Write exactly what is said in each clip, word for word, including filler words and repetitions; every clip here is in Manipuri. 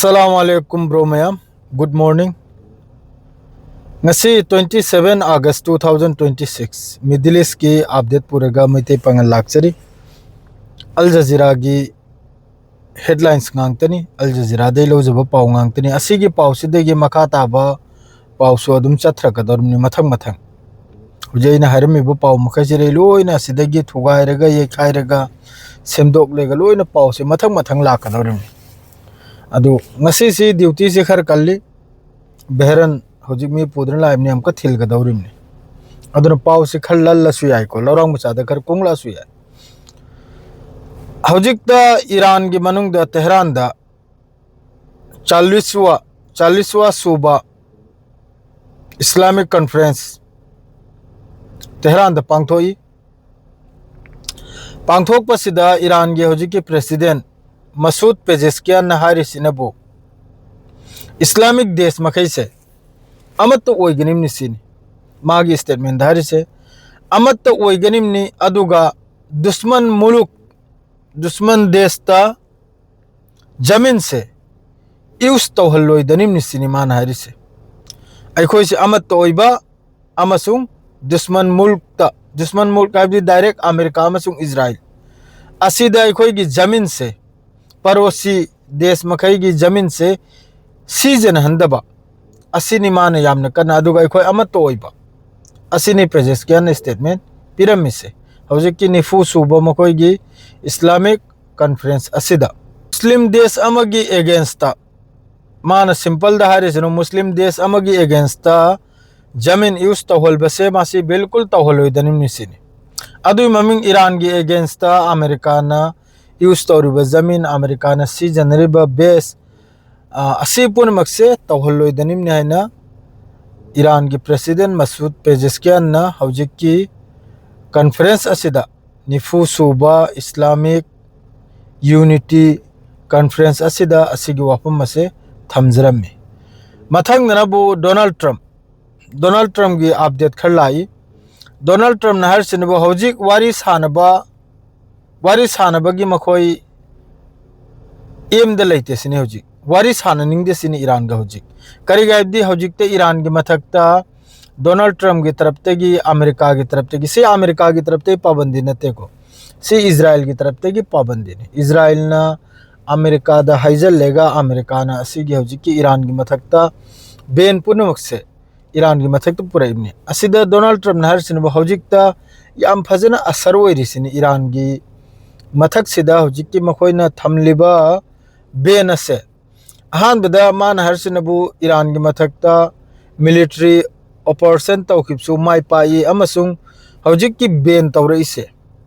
ꯑꯁꯂꯥꯃꯨ ꯑꯂꯥꯏꯀꯨꯝ ꯕ꯭ꯔꯣ ꯃꯌꯥꯝ, ꯒꯨꯗ ꯃꯣꯔꯅꯤꯡ꯫ ꯉꯁꯤ twenty seven August two thousand twenty six, Middle Eastꯀꯤ ꯑꯞꯗꯦꯠ ꯄꯨꯔꯒ ꯃꯩꯇꯩ ꯄꯥꯉꯜ ꯂꯥꯛꯆꯔꯤ꯫ ꯑꯜ ꯖꯖꯤꯔꯥꯒꯤ ꯍꯦꯗꯂꯥꯏꯟꯁ ꯉꯥꯛꯇꯅꯤ, ꯑꯜ ꯖꯖꯤꯔꯥꯗꯩ ꯂꯧꯖꯕ ꯄꯥꯎ ꯉꯥꯛꯇꯅꯤ꯫ ꯑꯁꯤꯒꯤ ꯄꯥꯎꯁꯤꯗꯒꯤ ꯃꯈꯥ ꯇꯥꯕ ꯄꯥꯎꯁꯨ ꯑꯗꯨꯝ ꯆꯠꯊꯔꯛꯀꯗꯧꯔꯤꯕꯅꯤ ꯃꯊꯪ ꯃꯊꯪ꯫ ꯍꯧꯖꯤꯛ ꯑꯩꯅ ꯍꯥꯏꯔꯝꯃꯤꯕ ꯄꯥꯎ ꯃꯈꯩꯁꯤꯗꯩ ꯂꯣꯏꯅ ꯑꯁꯤꯗꯒꯤ ꯊꯨꯒꯥꯏꯔꯒ, ꯌꯩꯈꯥꯏꯔꯒ, ꯁꯦꯝꯗꯣꯛꯂꯒ ꯂꯣꯏꯅ ꯄꯥꯎꯁꯦ ꯃꯊꯪ ꯃꯊꯪ ꯂꯥꯛꯀꯗꯧꯔꯤꯕꯅꯤ꯫ ꯑꯗꯨ ꯉꯁꯤꯁꯤ ꯗ꯭ꯌꯨꯇꯤꯁꯦ ꯈꯔ ꯀꯜꯂꯤ꯫ ꯕꯦꯍꯔꯟ ꯍꯧꯖꯤꯛ ꯃꯤ ꯄꯨꯗꯨꯅ ꯂꯥꯛꯏꯕꯅꯤ, ꯑꯃꯨꯛꯀ ꯊꯤꯜꯒꯗꯧꯔꯤꯕꯅꯤ꯫ ꯑꯗꯨꯅ ꯄꯥꯎꯁꯦ ꯈꯔ ꯂꯜꯂꯁꯨ ꯌꯥꯏꯀꯣ, ꯂꯧꯔꯥꯡ ꯃꯆꯥꯗ ꯈꯔ ꯀꯨꯡꯂꯛꯑꯁꯨ ꯌꯥꯏ꯫ ꯍꯧꯖꯤꯛꯇ ꯏꯔꯥꯟꯒꯤ ꯃꯅꯨꯡꯗ ꯇꯦꯍꯔꯥꯟꯗ ꯆꯥꯂꯤꯁꯋꯥ, ꯆꯥꯂꯤꯁꯋꯥ ꯁꯨꯕ ꯏꯁꯂꯥꯃꯤꯛ ꯀꯟꯐꯔꯦꯟꯁ ꯇꯦꯍꯔꯥꯟꯗ ꯄꯥꯡꯊꯣꯛꯏ꯫ ꯄꯥꯡꯊꯣꯛꯄꯁꯤꯗ ꯏꯔꯥꯟꯒꯤ ꯍꯧꯖꯤꯛꯀꯤ ꯄ꯭ꯔꯦꯁꯤꯗꯦꯟ ꯃꯁꯨꯗ ꯄꯦꯖꯦꯁꯀꯤꯌꯥꯟꯅ ꯍꯥꯏꯔꯤꯁꯤꯅꯕꯨ, ꯏꯁꯂꯥꯃꯤꯛ ꯗꯦꯁ ꯃꯈꯩꯁꯦ ꯑꯃꯠꯇ ꯑꯣꯏꯒꯅꯤꯕꯅꯤ ꯁꯤꯅꯤ ꯃꯥꯒꯤ ꯁ꯭ꯇꯦꯠꯃꯦꯟꯗ ꯍꯥꯏꯔꯤꯁꯦ꯫ ꯑꯃꯠꯇ ꯑꯣꯏꯒꯅꯤꯕꯅꯤ, ꯑꯗꯨꯒ ꯗꯨꯁꯃꯟ ꯃꯨꯂꯨꯛ, ꯗꯨꯁꯃꯟ ꯗꯦꯁꯇ ꯖꯃꯤꯟꯁꯦ ꯌꯨꯁ ꯇꯧꯍꯜꯂꯣꯏꯗꯅꯤꯕꯅꯤ ꯁꯤꯅꯤ ꯃꯥꯅ ꯍꯥꯏꯔꯤꯁꯦ꯫ ꯑꯩꯈꯣꯏꯁꯦ ꯑꯃꯠꯇ ꯑꯣꯏꯕ ꯑꯃꯁꯨꯡ ꯗꯨꯁꯃꯟ ꯃꯨꯜꯛꯇ, ꯗꯨꯁꯃꯟ ꯃꯨꯜꯛ ꯍꯥꯏꯕꯗꯤ ꯗꯥꯏꯔꯦꯛ ꯑꯃꯦꯔꯤꯀꯥ ꯑꯃꯁꯨꯡ ꯏꯖꯔꯥꯏꯜ, ꯑꯁꯤꯗ ꯑꯩꯈꯣꯏꯒꯤ ꯖꯃꯤꯟꯁꯦ, ꯄꯔꯣꯁꯤ ꯗꯦꯁ ꯃꯈꯩꯒꯤ ꯖꯃꯤꯟꯁꯦ ꯁꯤꯖꯤꯟꯅꯍꯟꯗꯕ, ꯑꯁꯤꯅꯤ ꯃꯥꯅ ꯌꯥꯝꯅ ꯀꯟꯅ, ꯑꯗꯨꯒ ꯑꯩꯈꯣꯏ ꯑꯃꯠꯇ ꯑꯣꯏꯕ, ꯑꯁꯤꯅꯤ ꯄꯦꯖꯦꯁꯀꯤꯌꯥꯟꯅ ꯁ꯭ꯇꯦꯠꯃꯦꯟ ꯄꯤꯔꯝꯃꯤꯁꯦ꯫ ꯍꯧꯖꯤꯛꯀꯤ ꯅꯤꯐꯨ ꯁꯨꯕ ꯃꯈꯣꯏꯒꯤ ꯏꯁꯂꯥꯃꯤꯛ ꯀꯟꯐꯔꯦꯟꯁ ꯑꯁꯤꯗ ꯃꯨꯁꯂꯤꯝ ꯗꯦꯁ ꯑꯃꯒꯤ ꯑꯦꯒꯦꯟꯁꯇ, ꯃꯥꯅ ꯁꯤꯝꯄꯜꯗ ꯍꯥꯏꯔꯤꯁꯤꯅ, ꯃꯨꯁꯂꯤꯝ ꯗꯦꯁ ꯑꯃꯒꯤ ꯑꯦꯒꯦꯟꯁꯇ ꯖꯃꯤꯟ ꯌꯨꯁ ꯇꯧꯍꯜꯕꯁꯦ ꯃꯁꯤ ꯕꯤꯜꯀꯨꯜ ꯇꯧꯍꯜꯂꯣꯏꯗꯅꯤꯕꯅꯤ ꯁꯤꯅꯤ꯫ ꯑꯗꯨꯒꯤ ꯃꯃꯤꯡ ꯏꯔꯥꯟꯒꯤ ꯑꯦꯒꯦꯟꯁꯇ ꯑꯃꯦꯔꯤꯀꯥꯅ ꯌꯨꯁ ꯇꯧꯔꯤꯕ ꯖꯃꯤꯟ, ꯑꯃꯦꯔꯤꯀꯥꯅ ꯁꯤꯖꯤꯟꯅꯔꯤꯕ ꯕꯦꯁ, ꯑ, ꯑꯁꯤ ꯄꯨꯝꯅꯃꯛꯁꯦ ꯇꯧꯍꯜꯂꯣꯏꯗꯅꯤꯕꯅꯤ ꯍꯥꯏꯅ ꯏꯔꯥꯟꯒꯤ ꯄ꯭ꯔꯦꯁꯤꯗꯦꯟ ꯃꯁꯨꯗ ꯄꯦꯖꯦꯁꯀꯤꯌꯥꯟꯅ ꯍꯧꯖꯤꯛꯀꯤ ꯀꯟꯐꯔꯦꯟꯁ ꯑꯁꯤꯗ, ꯅꯤꯐꯨ ꯁꯨꯕ ꯏꯁꯂꯥꯃꯤꯛ ꯌꯨꯅꯤꯇꯤ ꯀꯟꯐꯔꯦꯟꯁ ꯑꯁꯤꯗ ꯑꯁꯤꯒꯤ ꯋꯥꯐꯝ ꯑꯁꯦ ꯊꯝꯖꯔꯝꯃꯤ꯫ ꯃꯊꯪꯗꯅꯕꯨ ꯗꯣꯅꯥꯜꯗ ꯇ꯭ꯔꯝꯞ, ꯗꯣꯅꯥꯜꯗ ꯇ꯭ꯔꯝꯞꯀꯤ ꯑꯞꯗꯦꯠ ꯈꯔ ꯂꯥꯛꯏ꯫ ꯗꯣꯅꯥꯜꯗ ꯇ꯭ꯔꯝꯞꯅ ꯍꯥꯏꯔꯤꯁꯤꯅꯕꯨ ꯍꯧꯖꯤꯛ ꯋꯥꯔꯤ ꯁꯥꯟꯅꯕ, ꯋꯥꯔꯤ ꯁꯥꯟꯅꯕꯒꯤ ꯃꯈꯣꯏ ꯑꯦꯝꯗ ꯂꯩꯇꯦ ꯁꯤꯅꯤ ꯍꯧꯖꯤꯛ꯫ ꯋꯥꯔꯤ ꯁꯥꯟꯅꯅꯤꯡꯗꯦ ꯁꯤꯅꯤ ꯏꯔꯥꯟꯒ ꯍꯧꯖꯤꯛ꯫ ꯀꯔꯤꯒꯤ ꯍꯥꯏꯕꯗꯤ ꯍꯧꯖꯤꯛꯇ ꯏꯔꯥꯟꯒꯤ ꯃꯊꯛꯇ ꯗꯣꯅꯥꯜꯗ ꯇ꯭ꯔꯝꯞꯀꯤ ꯇꯔꯞꯇꯒꯤ, ꯑꯃꯦꯔꯤꯀꯥꯒꯤ ꯇꯔꯞꯇꯒꯤ, ꯁꯤ ꯑꯃꯦꯔꯤꯀꯥꯒꯤ ꯇꯔꯞꯇꯒꯤ ꯄꯥꯕꯟꯗꯤ ꯅꯠꯇꯦꯀꯣ, ꯁꯤ ꯏꯖꯔꯥꯏꯜꯒꯤ ꯇꯔꯞꯇꯒꯤ ꯄꯥꯕꯟꯗꯤꯅꯤ꯫ ꯏꯖꯔꯥꯏꯜꯅ ꯑꯃꯦꯔꯤꯀꯥꯗ ꯍꯥꯏꯖꯜꯂꯦꯒ ꯑꯃꯦꯔꯤꯀꯥꯅ ꯑꯁꯤꯒꯤ ꯍꯧꯖꯤꯛꯀꯤ ꯏꯔꯥꯟꯒꯤ ꯃꯊꯛꯇ ꯕꯦꯟ ꯄꯨꯝꯅꯃꯛꯁꯦ ꯏꯔꯥꯟꯒꯤ ꯃꯊꯛꯇ ꯄꯨꯔꯛꯏꯕꯅꯤ꯫ ꯑꯁꯤꯗ ꯗꯣꯅꯥꯜꯗ ꯇ꯭ꯔꯝꯞꯅ ꯍꯥꯏꯔꯤꯁꯤꯅꯕꯨ ꯍꯧꯖꯤꯛꯇ ꯌꯥꯝ ꯐꯖꯅ ꯑꯁꯔ ꯑꯣꯏꯔꯤꯁꯤꯅꯤ ꯏꯔꯥꯟꯒꯤ ꯃꯊꯛꯁꯤꯗ ꯍꯧꯖꯤꯛꯀꯤ ꯃꯈꯣꯏꯅ ꯊꯝꯂꯤꯕ ꯕꯦꯟ ꯑꯁꯦ꯫ ꯑꯍꯥꯟꯕꯗ ꯃꯥꯅ ꯍꯥꯏꯔꯤꯁꯤꯅꯕꯨ ꯏꯔꯥꯟꯒꯤ ꯃꯊꯛꯇ ꯃꯤꯂꯤꯇꯔꯤ ꯑꯣꯄꯔꯦꯁꯟ ꯇꯧꯈꯤꯕꯁꯨ ꯃꯥꯏ ꯄꯥꯛꯏ ꯑꯃꯁꯨꯡ ꯍꯧꯖꯤꯛꯀꯤ ꯕꯦꯟ ꯇꯧꯔꯛꯏꯁꯦ,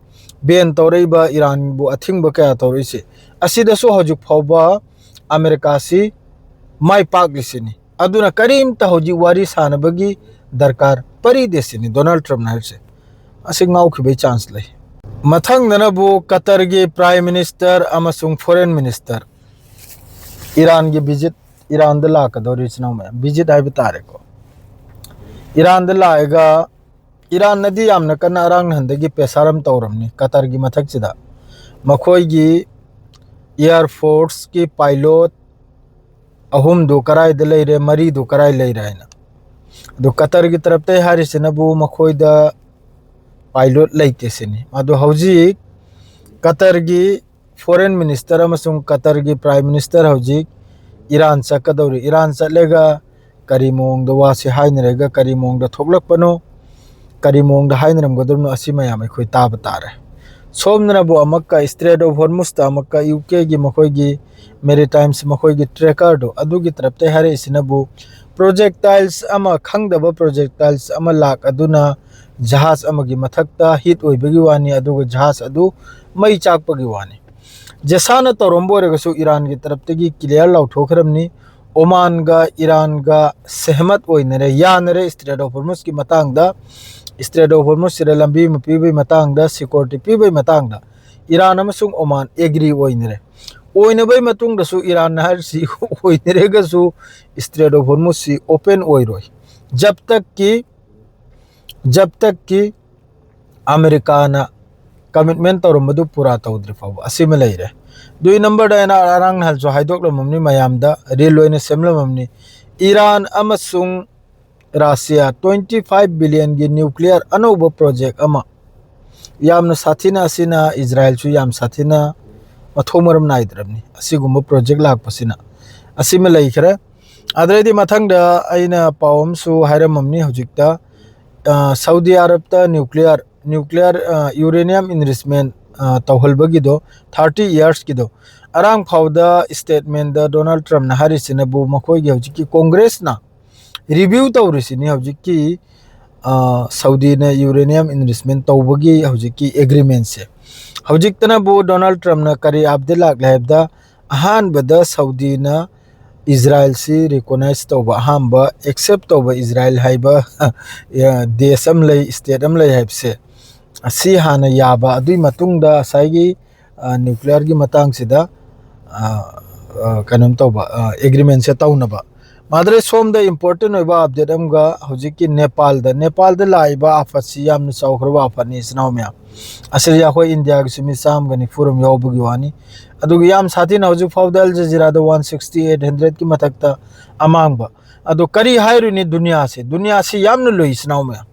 ꯕꯦꯟ ꯇꯧꯔꯛꯏꯕ ꯏꯔꯥꯟꯕꯨ ꯑꯊꯤꯡꯕ ꯀꯌꯥ ꯇꯧꯔꯛꯏꯁꯦ, ꯑꯁꯤꯗꯁꯨ ꯍꯧꯖꯤꯛ ꯐꯥꯎꯕ ꯑꯃꯦꯔꯤꯀꯥꯁꯤ ꯃꯥꯏ ꯄꯥꯛꯂꯤꯁꯤꯅꯤ꯫ ꯑꯗꯨꯅ ꯀꯔꯤꯝꯇ ꯍꯧꯖꯤꯛ ꯋꯥꯔꯤ ꯁꯥꯟꯅꯕꯒꯤ ꯗꯔꯀꯥꯔ ꯄꯔꯤꯗꯦ ꯁꯤꯅꯤ ꯗꯣꯅꯥꯜꯗ ꯇ꯭ꯔꯝꯞꯅ ꯍꯥꯏꯔꯤꯁꯦ꯫ ꯑꯁꯤ ꯉꯥꯎꯈꯤꯕꯒꯤ ꯆꯥꯟꯁ ꯂꯩ꯫ ꯃꯊꯪꯗꯅꯕꯨ ꯀꯇꯔꯒꯤ ꯄ꯭ꯔꯥꯏꯝ ꯃꯤꯅꯤꯁꯇꯔ ꯑꯃꯁꯨꯡ ꯐꯣꯔꯦꯟ ꯃꯤꯅꯤꯁꯇꯔ ꯏꯔꯥꯟꯒꯤ ꯚꯤꯖꯤꯠ, ꯏꯔꯥꯟꯗ ꯂꯥꯛꯀꯗꯧꯔꯤ ꯏꯆꯤꯟ ꯏꯅꯥꯎ ꯃꯌꯥꯝ, ꯚꯤꯖꯤꯠ ꯍꯥꯏꯕ ꯇꯥꯔꯦꯀꯣ꯫ ꯏꯔꯥꯟꯗ ꯂꯥꯛꯑꯒ ꯏꯔꯥꯟꯅꯗꯤ ꯌꯥꯝꯅ ꯀꯟꯅ ꯑꯔꯥꯡ ꯅꯍꯟꯗꯒꯤ ꯄ꯭ꯔꯦꯁꯥꯔ ꯑꯃ ꯇꯧꯔꯝꯅꯤ ꯀꯇꯔꯒꯤ ꯃꯊꯛꯁꯤꯗ꯫ ꯃꯈꯣꯏꯒꯤ ꯏꯌꯥꯔ ꯐꯣꯔꯁꯀꯤ ꯄꯥꯏꯂꯣꯠ ꯑꯍꯨꯝꯗꯨ ꯀꯔꯥꯏꯗ ꯂꯩꯔꯦ, ꯃꯔꯤꯗꯨ ꯀꯔꯥꯏ ꯂꯩꯔꯦ ꯍꯥꯏꯅ꯫ ꯑꯗꯨ ꯀꯇꯔꯒꯤ ꯇꯔꯞꯇꯩ ꯍꯥꯏꯔꯤꯁꯤꯅꯕꯨ ꯃꯈꯣꯏꯗ ꯄꯥꯏꯂꯣꯠ ꯂꯩꯇꯦ ꯁꯤꯅꯤ꯫ ꯑꯗꯨ ꯍꯧꯖꯤꯛ ꯀꯇꯔꯒꯤ ꯐꯣꯔꯦꯟ ꯃꯤꯅꯤꯁꯇꯔ ꯑꯃꯁꯨꯡ ꯀꯇꯔꯒꯤ ꯄ꯭ꯔꯥꯏꯝ ꯃꯤꯅꯤꯁꯇꯔ ꯍꯧꯖꯤꯛ ꯏꯔꯥꯟ ꯆꯠꯀꯗꯧꯔꯤ꯫ ꯏꯔꯥꯟ ꯆꯠꯂꯒ ꯀꯔꯤ ꯃꯑꯣꯡꯗ ꯋꯥꯁꯤ ꯍꯥꯏꯅꯔꯒ ꯀꯔꯤ ꯃꯑꯣꯡꯗ ꯊꯣꯛꯂꯛꯄꯅꯣ, ꯀꯔꯤ ꯃꯑꯣꯡꯗ ꯍꯥꯏꯅꯔꯝꯒꯗꯕꯅꯣ, ꯑꯁꯤ ꯃꯌꯥꯝ ꯑꯩꯈꯣꯏ ꯇꯥꯕ ꯇꯥꯔꯦ꯫ ꯁꯣꯝꯗꯅꯕꯨ ꯑꯃꯨꯛꯀ ꯏꯁꯇ꯭ꯔꯦꯠ ꯑꯣꯐ ꯍꯣꯔꯃꯨꯁꯇ ꯑꯃꯨꯛꯀ ꯌꯨ ꯀꯦꯒꯤ ꯃꯈꯣꯏꯒꯤ ꯃꯦꯔꯤꯇꯥꯏꯝꯁ, ꯃꯈꯣꯏꯒꯤ ꯇ꯭ꯔꯦꯀꯔꯗꯣ, ꯑꯗꯨꯒꯤ ꯇꯔꯞꯇꯩ ꯍꯥꯏꯔꯛꯏꯁꯤꯅꯕꯨ ꯄ꯭ꯔꯣꯖꯦꯛꯇꯥꯏꯜꯁ ꯑꯃ, ꯈꯪꯗꯕ ꯄ꯭ꯔꯣꯖꯦꯛꯇꯥꯏꯜꯁ ꯑꯃ ꯂꯥꯛ ꯑꯗꯨꯅ ꯖꯍꯥꯖ ꯑꯃꯒꯤ ꯃꯊꯛꯇ ꯍꯤꯠ ꯑꯣꯏꯕꯒꯤ ꯋꯥꯅꯤ, ꯑꯗꯨꯒ ꯖꯍꯥꯖ ꯑꯗꯨ ꯃꯩ ꯆꯥꯛꯄꯒꯤ ꯋꯥꯅꯤ꯫ ꯖꯦꯁꯥꯅ ꯇꯧꯔꯝꯕ ꯑꯣꯏꯔꯒꯁꯨ ꯏꯔꯥꯟꯒꯤ ꯇꯔꯞꯇꯒꯤ ꯀ꯭ꯂꯤꯌꯥꯔ ꯂꯥꯎꯊꯣꯛꯈ꯭ꯔꯕꯅꯤ꯫ ꯑꯣꯃꯥꯟꯒ ꯏꯔꯥꯟꯒ ꯁꯦꯍꯃꯠ ꯑꯣꯏꯅꯔꯦ, ꯌꯥꯅꯔꯦ ꯏꯁꯇ꯭ꯔꯦꯠ ꯑꯣꯐ ꯍꯣꯔꯃꯨꯁꯀꯤ ꯃꯇꯥꯡꯗ꯫ ꯏꯁꯇ꯭ꯔꯦꯠ ꯑꯣꯐ ꯍꯣꯔꯃꯨꯁꯁꯤꯗ ꯂꯝꯕꯤ ꯑꯃ ꯄꯤꯕꯒꯤ ꯃꯇꯥꯡꯗ, ꯁꯤꯀ꯭ꯌꯨꯔꯤꯇꯤ ꯄꯤꯕꯒꯤ ꯃꯇꯥꯡꯗ ꯏꯔꯥꯟ ꯑꯃꯁꯨꯡ ꯑꯣꯃꯥꯟ ꯑꯦꯒ꯭ꯔꯤ ꯑꯣꯏꯅꯔꯦ꯫ ꯑꯣꯏꯅꯕꯒꯤ ꯃꯇꯨꯡꯗꯁꯨ ꯏꯔꯥꯟꯅ ꯍꯥꯏꯔꯤꯁꯤ ꯑꯣꯏꯅꯔꯒꯁꯨ ꯏꯁꯇ꯭ꯔꯦꯠ ꯑꯣꯐ ꯍꯣꯔꯃꯨꯁꯁꯤ ꯑꯣꯄꯦꯟ ꯑꯣꯏꯔꯣꯏ꯫ ꯖꯕ ꯇꯛꯀꯤ, ꯖꯕ ꯇꯛꯀꯤ ꯑꯃꯦꯔꯤꯀꯥꯅ ꯀꯃꯤꯠꯃꯦꯟ ꯇꯧꯔꯝꯕꯗꯨ ꯄꯨꯔꯥ ꯇꯧꯗ꯭ꯔꯤ ꯐꯥꯎꯕ ꯑꯁꯤꯃ ꯂꯩꯔꯦ꯫ ꯑꯗꯨꯒꯤ ꯅꯝꯕꯔꯗ ꯑꯩꯅ ꯑꯔꯥꯡ ꯅꯍꯥꯟꯁꯨ ꯍꯥꯏꯗꯣꯛꯂꯝꯃꯕꯅꯤ, ꯃꯌꯥꯝꯗ ꯔꯤꯜ ꯑꯣꯏꯅ ꯁꯦꯝꯂꯝꯃꯕꯅꯤ꯫ ꯏꯔꯥꯟ ꯑꯃꯁꯨꯡ ꯔꯥꯁꯤꯌꯥ twenty five billionꯒꯤ nuclear ꯑꯅꯧꯕ project ꯑꯃ, ꯌꯥꯝꯅ ꯁꯥꯊꯤꯅ, ꯑꯁꯤꯅ ꯏꯖꯔꯥꯏꯜꯁꯨ ꯌꯥꯝ ꯁꯥꯊꯤꯅ ꯃꯊꯣꯡ ꯃꯔꯝ ꯅꯥꯏꯗ꯭ꯔꯕꯅꯤ꯫ ꯑꯁꯤꯒꯨꯝꯕ project ꯂꯥꯛꯄꯁꯤꯅ, ꯑꯁꯤꯃ ꯂꯩꯈ꯭ꯔꯦ꯫ ꯑꯗꯩꯗꯤ ꯃꯊꯪꯗ ꯑꯩꯅ ꯄꯥꯎ ꯑꯃꯁꯨ ꯍꯥꯏꯔꯝꯃꯕꯅꯤ ꯍꯧꯖꯤꯛꯇ, ꯑ, ꯁꯥꯎꯗꯤ ꯑꯔꯕꯇ nuclear, nuclear, ꯑ, uranium enrichment, ꯑ, ꯇꯧꯍꯜꯕꯒꯤꯗꯣ, thirty yearsꯀꯤꯗꯣ, ꯑꯔꯥꯡ ꯐꯥꯎꯗ statementꯗ ꯗꯣꯅꯥꯜꯗ ꯇ꯭ꯔꯝꯞꯅ ꯍꯥꯏꯔꯤꯁꯤꯅꯕꯨ ꯃꯈꯣꯏꯒꯤ ꯍꯧꯖꯤꯛꯀꯤ ꯀꯣꯡꯒ꯭ꯔꯦꯁꯅ review ꯇꯧꯔꯤꯁꯤꯅꯤ ꯍꯧꯖꯤꯛꯀꯤ, ꯑ, ꯁꯥꯎꯗꯤꯅ uranium enrichment ꯇꯧꯕꯒꯤ ꯍꯧꯖꯤꯛꯀꯤ agreementꯁꯦ꯫ ꯍꯧꯖꯤꯛꯇꯅꯕꯨ ꯗꯣꯅꯥꯜꯗ ꯇ꯭ꯔꯝꯞꯅ ꯀꯔꯤ update ꯂꯥꯛꯂꯦ ꯍꯥꯏꯕꯗ, ꯑꯍꯥꯟꯕꯗ ꯁꯥꯎꯗꯤꯅ ꯏꯖꯔꯥꯏꯜꯁꯤ recognize ꯇꯧꯕ, ꯑꯍꯥꯟꯕ accept ꯇꯧꯕ ꯏꯖꯔꯥꯏꯜ ꯍꯥꯏꯕ, ꯑ, ꯗꯦꯁ ꯑꯃ ꯂꯩ, state ꯑꯃ ꯂꯩ ꯍꯥꯏꯕꯁꯦ, ꯑꯁꯤ ꯍꯥꯟꯅ ꯌꯥꯕ, ꯑꯗꯨꯒꯤ ꯃꯇꯨꯡꯗ ꯉꯁꯥꯏꯒꯤ, ꯑ, nuclearꯒꯤ ꯃꯇꯥꯡꯁꯤꯗ, ꯑ, ꯑ, ꯀꯩꯅꯣꯝ ꯇꯧꯕ, ꯑ, agreementꯁꯦ ꯇꯧꯅꯕ꯫ ꯃꯥꯗ꯭ꯔꯦ, ꯁꯣꯝꯗ important ꯑꯣꯏꯕ update ꯑꯃꯒ ꯍꯧꯖꯤꯛꯀꯤ ꯅꯦꯄꯥꯜꯗ, ꯅꯦꯄꯥꯜꯗ ꯂꯥꯛꯏꯕ ꯑꯥꯐꯠꯁꯤ ꯌꯥꯝꯅ ꯆꯥꯎꯈ꯭ꯔꯕ ꯑꯥꯐꯠꯅꯤ, ꯏꯆꯤꯟ ꯏꯅꯥꯎ ꯃꯌꯥꯝ꯫ ꯑꯁꯤꯗꯤ ꯑꯩꯈꯣꯏ ꯏꯟꯗꯤꯌꯥꯒꯤꯁꯨ ꯃꯤ ꯆꯥꯝꯃꯒ ꯅꯤꯐꯨ ꯔꯣꯝ ꯌꯥꯎꯕꯒꯤ ꯋꯥꯅꯤ꯫ ꯑꯗꯨꯒ ꯌꯥꯝ ꯁꯥꯊꯤꯅ ꯍꯧꯖꯤꯛ ꯐꯥꯎꯗ ꯑꯜ ꯖꯖꯤꯔꯥꯗ one sixty, eight hundredꯀꯤ ꯃꯊꯛꯇ ꯑꯃꯥꯡꯕ꯫ ꯑꯗꯣ ꯀꯔꯤ ꯍꯥꯏꯔꯨꯅꯤ ꯗꯨꯅꯤꯌꯥꯁꯦ? ꯗꯨꯅꯤꯌꯥꯁꯤ ꯌꯥꯝꯅ ꯂꯨꯏ, ꯏꯆꯤꯟ ꯏꯅꯥꯎ ꯃꯌꯥꯝ꯫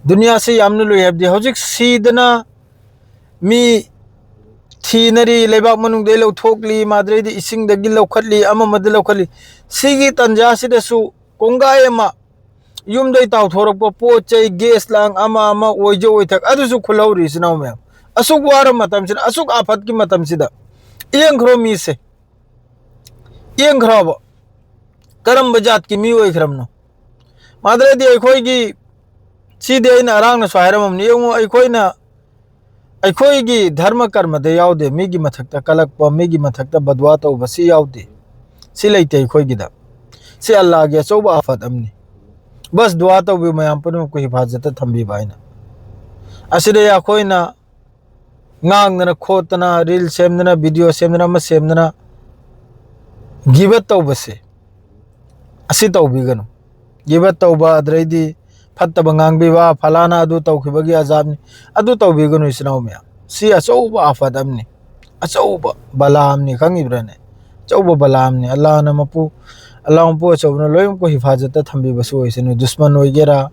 ꯗꯨꯅꯤꯌꯥꯁꯤ ꯌꯥꯝꯅ ꯂꯨꯏ ꯍꯥꯏꯕꯗꯤ ꯍꯧꯖꯤꯛ ꯁꯤꯗꯅ ꯃꯤ ꯊꯤꯅꯔꯤ, ꯂꯩꯕꯥꯛ ꯃꯅꯨꯡꯗꯒꯤ ꯂꯧꯊꯣꯛꯂꯤ, ꯃꯥꯗ꯭ꯔꯩꯗꯤ ꯏꯁꯤꯡꯗꯒꯤ ꯂꯧꯈꯠꯂꯤ, ꯑꯃꯃꯗ ꯂꯧꯈꯠꯂꯤ꯫ ꯁꯤꯒꯤ ꯇꯟꯖꯥꯁꯤꯗꯁꯨ ꯀꯣꯡꯒꯥꯏ ꯑꯃ ꯌꯨꯝꯗꯩ ꯇꯥꯎꯊꯣꯔꯛꯄ ꯄꯣꯠ ꯆꯩ, gas ꯂꯥꯡ ꯑꯃ ꯑꯃ ꯑꯣꯏꯖ ꯑꯣꯏꯊꯛ, ꯑꯗꯨꯁꯨ ꯈꯨꯜꯍꯧꯔꯤ, ꯏꯆꯤꯟ ꯏꯅꯥꯎ ꯃꯌꯥꯝ꯫ ꯑꯁꯨꯛ ꯋꯥꯔꯕ ꯃꯇꯝꯁꯤꯗ, ꯑꯁꯨꯛ ꯑꯥꯐꯠꯀꯤ ꯃꯇꯝꯁꯤꯗ ꯌꯦꯡꯈ꯭ꯔꯣ ꯃꯤꯁꯦ, ꯌꯦꯡꯈ꯭ꯔꯣꯕ꯫ ꯀꯔꯝꯕ ꯖꯥꯠꯀꯤ ꯃꯤ ꯑꯣꯏꯈ꯭ꯔꯕꯅꯣ? ꯃꯥꯗ꯭ꯔꯗꯤ ꯑꯩꯈꯣꯏꯒꯤ, ꯁꯤꯗꯤ ꯑꯩꯅ ꯑꯔꯥꯡꯅꯁꯨ ꯍꯥꯏꯔꯝꯃꯕꯅꯤ꯫ ꯌꯦꯡꯉꯨ, ꯑꯩꯈꯣꯏꯅ, ꯑꯩꯈꯣꯏꯒꯤ ꯙꯔꯃ ꯀꯔꯃꯗ ꯌꯥꯎꯗꯦ ꯃꯤꯒꯤ ꯃꯊꯛꯇ ꯀꯂꯛꯄ, ꯃꯤꯒꯤ ꯃꯊꯛꯇ ꯕꯗꯋꯥ ꯇꯧꯕ, ꯁꯤ ꯌꯥꯎꯗꯦ꯫ ꯁꯤ ꯂꯩꯇꯦ ꯑꯩꯈꯣꯏꯒꯤꯗ꯫ ꯁꯤ ꯑꯜꯂꯥꯒꯤ ꯑꯆꯧꯕ ꯑꯥꯐꯠ ꯑꯃꯅꯤ꯫ ꯕꯁ ꯗꯨꯋꯥ ꯇꯧꯕꯤꯌꯨ ꯃꯌꯥꯝ ꯄꯨꯝꯅꯃꯛꯄꯨ ꯍꯤꯐꯥꯖꯠꯇ ꯊꯝꯕꯤꯕ ꯍꯥꯏꯅ꯫ ꯑꯁꯤꯗ ꯑꯩꯈꯣꯏꯅ ꯉꯥꯡꯗꯅ ꯈꯣꯠꯇꯅ, reel ꯁꯦꯝꯗꯅ, video ꯁꯦꯝꯗꯅ, ꯑꯃ ꯁꯦꯝꯗꯅ, ꯒꯤꯕꯠ ꯇꯧꯕꯁꯦ, ꯑꯁꯤ ꯇꯧꯕꯤꯒꯅꯨ꯫ ꯒꯤꯕꯠ ꯇꯧꯕ, ꯑꯗꯨꯗꯩꯗꯤ ꯐꯠꯇꯕ ꯉꯥꯡꯕꯤꯕ, "ꯐꯂꯥꯅ ꯑꯗꯨ ꯇꯧꯈꯤꯕꯒꯤ ꯑꯖꯥꯕꯅꯤ", ꯑꯗꯨ ꯇꯧꯕꯤꯒꯅꯨ, ꯏꯆꯤꯟ ꯏꯅꯥꯎ ꯃꯌꯥꯝ꯫ ꯁꯤ ꯑꯆꯧꯕ ꯑꯥꯐꯠ ꯑꯃꯅꯤ꯫ ꯑꯆꯧꯕ ꯕꯂꯥ ꯑꯃꯅꯤ, ꯈꯪꯉꯤꯕ꯭ꯔꯥꯅꯦ? ꯑꯆꯧꯕ ꯕꯂꯥ ꯑꯃꯅꯤ꯫ ꯑꯜꯂꯥꯍꯅ ꯃꯄꯨ, ꯑꯜꯂꯥꯍ ꯃꯄꯨ ꯑꯆꯧꯕꯅ ꯂꯣꯏꯅꯃꯛꯄꯨ ꯍꯤꯐꯥꯖꯠꯇ ꯊꯝꯕꯤꯕꯁꯨ ꯑꯣꯏꯁꯅꯨ꯫ ꯗꯨꯁꯃꯟ ꯑꯣꯏꯒꯦꯔꯥ,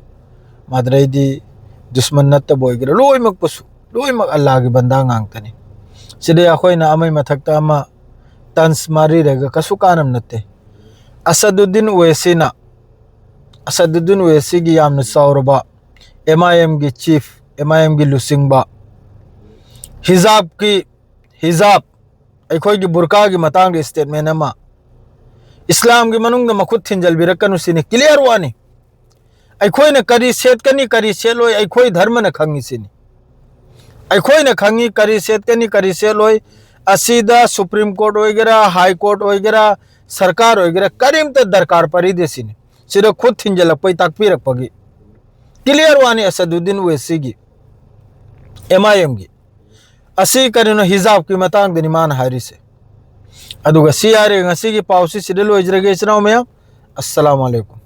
ꯃꯥꯗ꯭ꯔꯩꯗꯤ ꯗꯨꯁꯃꯟ ꯅꯠꯇꯕ ꯑꯣꯏꯒꯦꯔꯥ, ꯂꯣꯏꯅꯃꯛꯄꯨꯁꯨ, ꯂꯣꯏꯅꯃꯛ ꯑꯜꯂꯥꯍꯒꯤ ꯕꯟꯗꯥ ꯉꯥꯛꯇꯅꯤ꯫ ꯁꯤꯗꯩ ꯑꯩꯈꯣꯏꯅ ꯑꯃꯒꯤ ꯃꯊꯛꯇ ꯑꯃ ꯇꯟꯁ ꯃꯥꯔꯤꯔꯒ ꯀꯩꯁꯨ ꯀꯥꯟꯅꯕ ꯅꯠꯇꯦ꯫ ꯑꯁꯗꯨꯗꯤꯟ ꯑꯣꯋꯦꯁꯤꯅ, ꯑꯁꯗꯨꯗꯤꯟ ꯑꯣꯋꯦꯁꯤꯒꯤ ꯌꯥꯝꯅ ꯆꯥꯎꯔꯕ ꯑꯦꯝ ꯑꯥꯏ ꯑꯦꯝꯒꯤ ꯆꯤꯐ, ꯑꯦꯝ ꯑꯥꯏ ꯑꯦꯝꯒꯤ ꯂꯨꯆꯤꯡꯕ, ꯍꯤꯖꯥꯕꯀꯤ, ꯍꯤꯖꯥꯕ, ꯑꯩꯈꯣꯏꯒꯤ ꯕꯨꯔꯀꯥꯒꯤ ꯃꯇꯥꯡꯗ ꯁ꯭ꯇꯦꯠꯃꯦꯟ ꯑꯃ, ꯏꯁꯂꯥꯝꯒꯤ ꯃꯅꯨꯡꯗ ꯃꯈꯨꯠ ꯊꯤꯟꯖꯤꯜꯕꯤꯔꯛꯀꯅꯨ ꯁꯤꯅꯤ, ꯀ꯭ꯂꯤꯌꯥꯔ ꯋꯥꯅꯤ꯫ ꯑꯩꯈꯣꯏꯅ ꯀꯔꯤ ꯁꯦꯠꯀꯅꯤ, ꯀꯔꯤ ꯁꯦꯠꯂꯣꯏ, ꯑꯩꯈꯣꯏ ꯙꯔꯃꯅ ꯈꯪꯉꯤ ꯁꯤꯅꯤ꯫ ꯑꯩꯈꯣꯏꯅ ꯈꯪꯉꯤ ꯀꯔꯤ ꯁꯦꯠꯀꯅꯤ, ꯀꯔꯤ ꯁꯦꯠꯂꯣꯏ꯫ ꯑꯁꯤꯗ ꯁꯨꯄ꯭ꯔꯤꯝ ꯀꯣꯔꯠ ꯑꯣꯏꯒꯦꯔꯥ, ꯍꯥꯏ ꯀꯣꯔꯠ ꯑꯣꯏꯒꯦꯔꯥ, ꯁꯔꯀꯥꯔ ꯑꯣꯏꯒꯦꯔꯥ, ꯀꯔꯤꯝꯇ ꯗꯔꯀꯥꯔ ꯄꯥꯔꯤꯗꯦ ꯁꯤꯅꯤ꯫ ꯁꯤꯗ ꯈꯨꯠ ꯊꯤꯟꯖꯤꯜꯂꯛꯄꯩ ꯇꯥꯛꯄꯤꯔꯛꯄꯒꯤ ꯀ꯭ꯂꯤꯌꯥꯔ ꯋꯥꯅꯤ꯫ ꯑꯁꯗꯨꯗꯤꯟ ꯑꯣꯋꯦꯁꯤꯒꯤ, ꯑꯦꯝ ꯑꯥꯏ ꯑꯦꯝꯒꯤ, ꯑꯁꯤ ꯀꯔꯤꯅꯣ, ꯍꯤꯖꯥꯕꯀꯤ ꯃꯇꯥꯡꯗꯅꯤ ꯃꯥꯅ ꯍꯥꯏꯔꯤꯁꯦ꯫ ꯑꯗꯨꯒ ꯁꯤ ꯍꯥꯏꯔꯒ ꯉꯁꯤꯒꯤ ꯄꯥꯎꯁꯤ ꯁꯤꯗ ꯂꯣꯏꯖꯔꯒꯦ, ꯏꯆꯤꯟ ꯏꯅꯥꯎ ꯃꯌꯥꯝ꯫ ꯑꯁꯂꯥꯃꯨ ꯑꯂꯩꯀꯨꯝ꯫